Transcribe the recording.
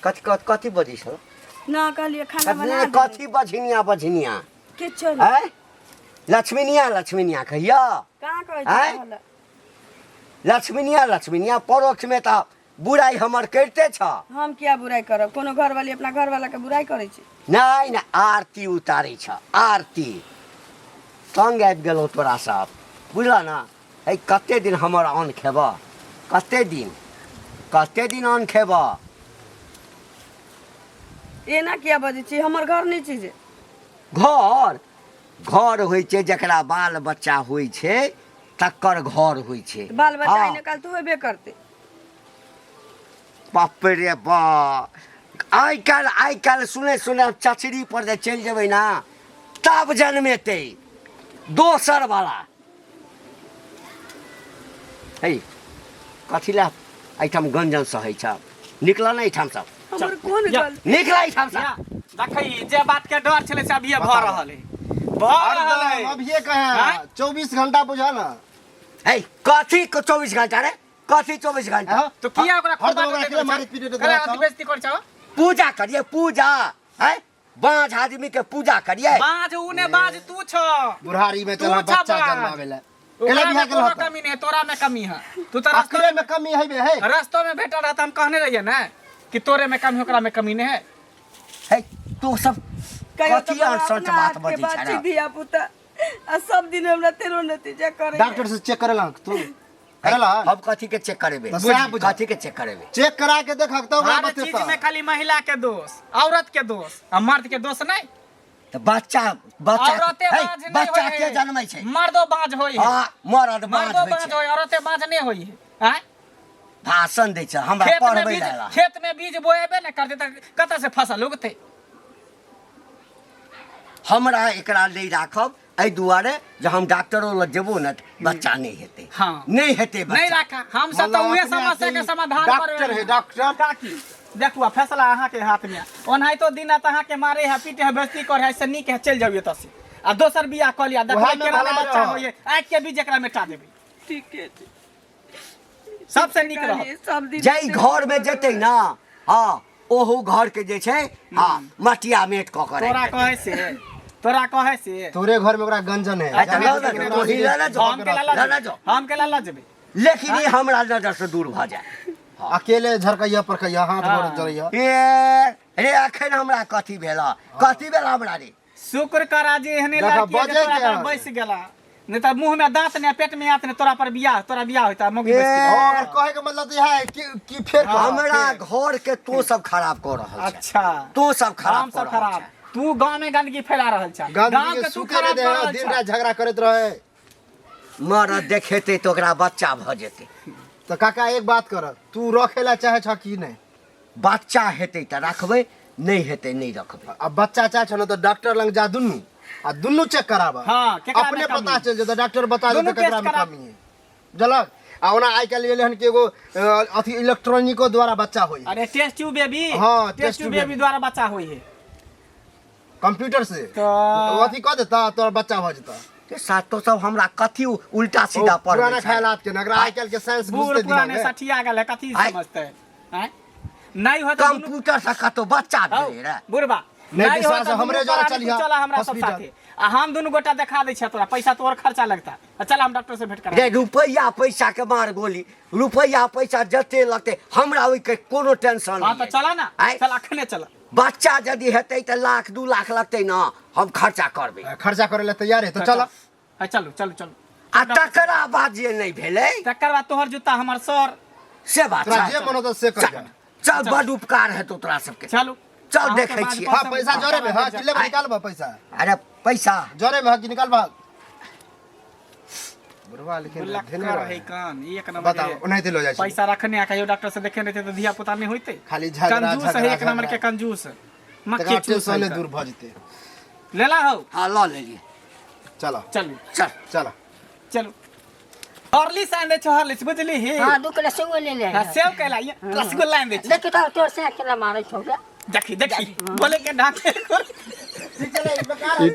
कथी कथी कथी बजै छौ? ना कहलिए खाना बना कथी कथी बझिनिया बझिनिया? किछो नहीं। आँय, लक्ष्मीनिया लक्ष्मीनिया कहिया। कहाँ कहै आँय? छै कहलक? लक्ष्मीनिया लक्ष्मीनिया परोक्षमे तऽ बुराइ हमर करिते छ। हम किया बुराइ करब? कोनो घरवाली अपना घरवाला के बुराइ करै छै? नहि नहि, आरती उतारै छ आरती। तंग आबि गेलहुँ तोरा सब, बुझल ने? है, कते दिन हमर अन्न खेबह? कते दिन, कते दिन अन्न खेबह? एना किया बजै छी? हमर घर नहि छी जे घर घर होइ छै, जकरा बाल बच्चा होइ छै तकर घर होइ छै। बाल बच्चा आइ काल्हि तऽ होबे करतै। बाप रे बा, आइ काल्हि, आइ काल्हि सुनै सुनै चचरी पर जे चलि जेबै ने तब जन्मेतै दोसर वाला। हे, कथी लए एहिठाम गंजन सहै छ? निकल ने एहिठाम सब। हमर कोन जा। गलती? निकल एहिठाम सब। या, देखै जे बात के डर छलै से अभिये भऽ रहल है, भऽ रहल है। अभिये कहे। आँय? 24 घंटा बुझा ना। हे, कथी 24 घंटा रे? कथी 24 घंटा? हाँ? तो किया ओकरा हरदम खोबा ओकरा के किया मारैत पीटैत करा रहै अति छौ? बेइज्जती करै छौ? पूजा करिए पूजा है, बाँझ आदमी के पूजा करिए। बाँझ उ ने, बाँझ तू छ। बुढ़ारी में तू चला छा बच्चा बाज। जन्मावे ला। ओकरा केला में बियाह कोनो केलह तऽ? कमी नहीं, तोरा में कमी है। तू तऽ रास्ता अकरे में कमी है बे है। रास्तो में भेटल रहत, हम कहने रहिए ना कि तोरे में कमी, ओकरा में कमी नहीं है। है, तू सब कहियो तऽ कथी अनसठ अपना बात हाथ के बजै बात छै छी रे? धिया पुता आ सब दिन हमरा तेरो नतीजा करे। डॉक्टर से चेक करेला तू? करेला? हम कथी के चेक करेबे? तऽ सएह बुझा। कथी के चेक करेबे? चेक करा के देखक तऽ ओकरा हर बतेतऽ। चीज में खाली महिला के दोष, औरत के दोष आ मर्द के दोष नहीं। तऽ बच्चा बच्चा औरते है, बाज नहीं बच्चा होय के है। जन्मै छै? मर्दो बाज होय है। हाँ, मर्द बाज मर्दो होइ बाज छै। होय, औरते बाज नहीं होय है। आँय? भाषण दै छै हमरा खेत में पढ़बै बीज लए। खेत में बीज बोएबे ने करते तऽ कतऽ से फसल उगतै? हमरा एकरा नहि राखब एहि दुआरे जे हम डॉक्टरो लग जेबो ने तऽ बच्चा नहि हेतै। हाँ। नहि हेतै नहीं बच्चा। राखा हम सब तो मतलब उहे अपने समस्या के आप ही समाधान डॉक्टर करबे। है, डॉक्टर। काकी देखू, आ फैसला अहाँ के हाथ में। ओनाहितो दिन रात अहाँ के मारे है, पीटे है, बेइज्जती करे है, से नीक है चलि जाइए एतऽ से आ दोसर बियाह कऽ लिअ। देखबै उएह में केना भला बच्चा रहत। होइए, आँखि के बीच एकरा मेटा देबै। ठीके छै। सबसे नीक रहत। सब दिन जाहि घर में जेतै ना, हाँ, ओहू घर के जे छै, हाँ, मटिया मेट कऽ के तोरा राखि देतै। कहै से, तोरा कहै से तोरे घर में ओकरा गंजन है। अच्छा, लऽ ले, तोही लऽ ले जो। हम केला लऽ ले लऽ जो। हम केला लऽ जेबै? लेकिन ई हमरा नजर से दूर भऽ जाय। अकेले झरकैया परकैया हाथ हाँ। गोड़ जरैया। ए रे, अखन हमरा कथी भेल? कथी भेल हमरा रे? शुक्र करा जे एहने देखा, लड़की है जे बजै तोरा के पर है। बैस गेला, नहीं तऽ मुंह में दांत ने, पेट में आंत ने, तोरा पर बियाह, तोरा बियाह होता मौगी ए, बैस गेला। हाँ, अगर कहे के मतलब इएह है कि फेर कहब, हमरा फेर। घर के तो सब खराब कऽ रहल छै। अच्छा, तो सब खराब हम कऽ सब रहल खराब? छै। तू गांव में गंदगी फैला रहल छ। गंदगी गांव के के तू सुते खराब नहि दे कर है, रहल दिन छ। रात झगड़ा करैत रहे। मरद देखेतै तऽ ओकरा बच्चा भऽ जेतै। तऽ काका एक बात कर, तू रखे ला चाहे छ कि नहि? बच्चा हेतै तऽ रखबै, नहि हेतै नहि रखबै। आ बच्चा चाहे छ ने तऽ डॉक्टर लग जा दुनू आ दुनू चेक कराब। हाँ, केकरा में अपने कमी पता है। चलि जेतै, डॉक्टर बता दुनू देतै केकरा टेस्ट में करा। कमी है, बुझलक? आ ओना आइ काल्हि एलै हन कि एगो अथी इलेक्ट्रॉनिको द्वारा बच्चा होइ है। अरे टेस्ट ट्यूब बेबी। हाँ, टेस्ट ट्यूब बेबी द्वारा बच्चा होई है। कंप्यूटर से तऽ अथी कऽ देता, तोरा बच्चा भऽ जेता। ते सातो सब हमरा कथी उल्टा सीधा ओ पढ़बै पुराना छै? ख्यालात के ना, आइ काल्हि के साइंस बूढ़ घुसते पुराने दिमाग में। सठिया गेल है, कथी आइ। समझते हैं? नहीं हो तो दुनू कंप्यूटर से कतौ बच्चा हौ, भेलै रे? बुढ़बा नहीं नहीं हो विश्वास तो है, हमरे दुनू जरा प्राणी चलिहा तू चला हमरा सब हॉस्पिटल। साथे आ हम दुनू गोटा देखा दै छियै तोरा, पैसा तोहर खर्चा लगता। आ चल, हम डॉक्टर से भेंट करा। रे रुपैआ पैसा के मार गोली, रुपैआ पैसा जते लगतै हमरा ओहिके कोनो टेंशन हाँ नहि तऽ अछि। चला ना। आँय? चल, अखने चल। बच्चा यदि हेतै तऽ लाख 2 लाख लगतै ने, हम खर्चा करबै। खर्चा करे ला तैयार है तऽ चल। हाँ, चलू चलू चलू। आ तकरा बाद जे नहि भेलै तकर बाद तोहर जूता हमर सर। से बात तोरा छै। जे मन होतौ से कर। चल चल, बड उपकार हेतौ तोरा सबके। चलू। चल, अहाँके देखै बाद छियै। हाँ, पैसा जरे में हाँ कि लेबै? निकालबा पैसा? अरे पैसा जरे में हाँ कि निकालबा? बुढ़वा लेकिन गुल्लक धेने कर रहे। है कान एक नंबर बताओ के। ओनाहिते लऽ जाइ छै। पैसा रखने आ कहियो डॉक्टर से देखे नहीं थे तो धिया पुता नहीं होते। खाली झगड़ा, कंजूस है झगड़ा, एक नंबर के झगड़ा। कंजूस तकर मक्खी बाद चूस टेंशन है। दूर भऽ जेतै। लेला हो। हाँ, लऽ लेलियै। चलो। चलू। चल। चलो। चलू, हॉर्लिक्स आन दे छो, हॉर्लिक्स, बुझली ही? हाँ, 2 किलो सेव ले ले। हाँ, सेव कैला ये रसगुल्ला आन दे छो। देखी तो तोर से केला मारै छौ रे। देखी देखी बोले के ढाके। ठीक चले बेकार।